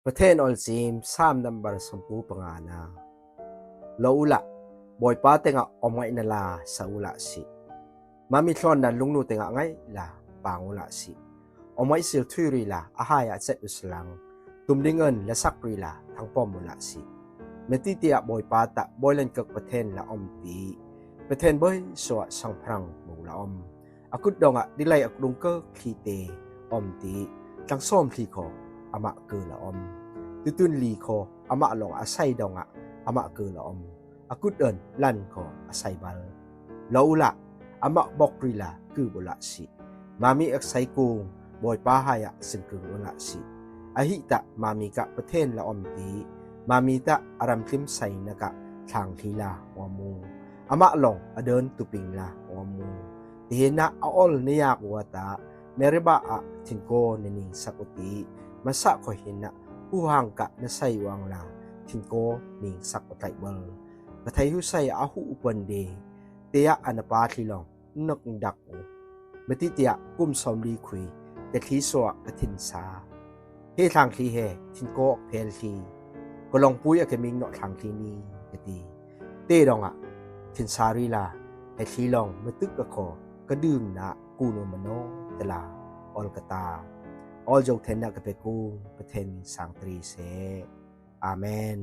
ປະເທນອອນຈີມ ຊາມນຳບັນສົມປູປະງານາ. ລອອຸລະ, ບອຍປາເຕັງອະອອມໄງນະລາ ສາອຸລະຊິ. ມາມີຊອນນັນລຸງນູເຕັງອະໄງລາ ປາງອຸລະຊິ. ອອມໄງຊິລທຸຍຣີລາ ອາຫາຍອະເຈັດອຸສລັງ. ຕຸມດິງເອິນລະສັກຣີລາ ທັງປ້ອມອຸລະຊິ. ເມຕິເຕຍະບອຍປາຕະ ບອຍເລັນເກີກປະເທນລະອອມຕີ. ປະເທນເບີຍສົວະສັງພລັງມຸງລະອອມ. ອາກຸດດອງອະ ດິໄລອາກຸລຸງເກີກຄລີເຕ ອອມຕີ, ຈັງຊອມຄລີຄໍ ອາມະເກີລະອອມ. ຕຸຕຸນລີຄໍ ອາມະລອງອາໄສດອງອະ ອາມະເກີລະອອມ. ອາກຸດເອິນລັນຄໍ ອາໄສບັນ. ລອອຸລະ, ອາມະບອກຣີລາ ກືບອຸລະຊິ. ມາມີອັກໄສກຸງ ບອຍປາຫາຍະ ເຊິ່ງກຶງອຸລະຊິ. ອະຫິຕະ ມາມີກະປະເທນລະອອມຕີ. ມາມີຕະ ອາຣຳຄລິມໄຊນະກະ ທາງທີລາ ງອມມຸງ. ອາມະລອງ ອາເດີນຕຸປິງລາ ງອມມຸງ. ເຕເຮນະ ອາອໍລ ເນຍາກວາຕາ. ເມເຣບາອະ ທິນໂກ ເນນິງສັກອຸຕິ. ມາສະ ຄໍເຮນະ ຫູຮາງກະ ນະໄຊວາງລາ. ທິນໂກ ນິງສັກອຸໄຕເບິລ. ກະໄທຫູໄຊ ອາຫູອຸເປິນເດ. ເຕຍະ ອານະປາ ທີລອງ ນົກດັກອຸ. ເມຕິເຕຍະ ກຸມຊອມລີຄຸຍ ເຕທີສົວະ ກະທິນສາ. ເຮທາງທີເຮ ທິນໂກ ອອກເພລທີ. ກະລອງປຸຍອາເຄມິງເນາະ ທາງທີນີກະຕີ. ເຕດອງອະ ທິນສາຣີລາ ເຮທີລອງ ມະຕຶກອະຄໍ ກະດື່ມນະ ກູໂນມະໂນ ຕະລາ ອອລກະຕາ. ອອລໂຈເທນນະກະເປກູ ປະເທນສາງຕຣີເຊ. ອາເມນ.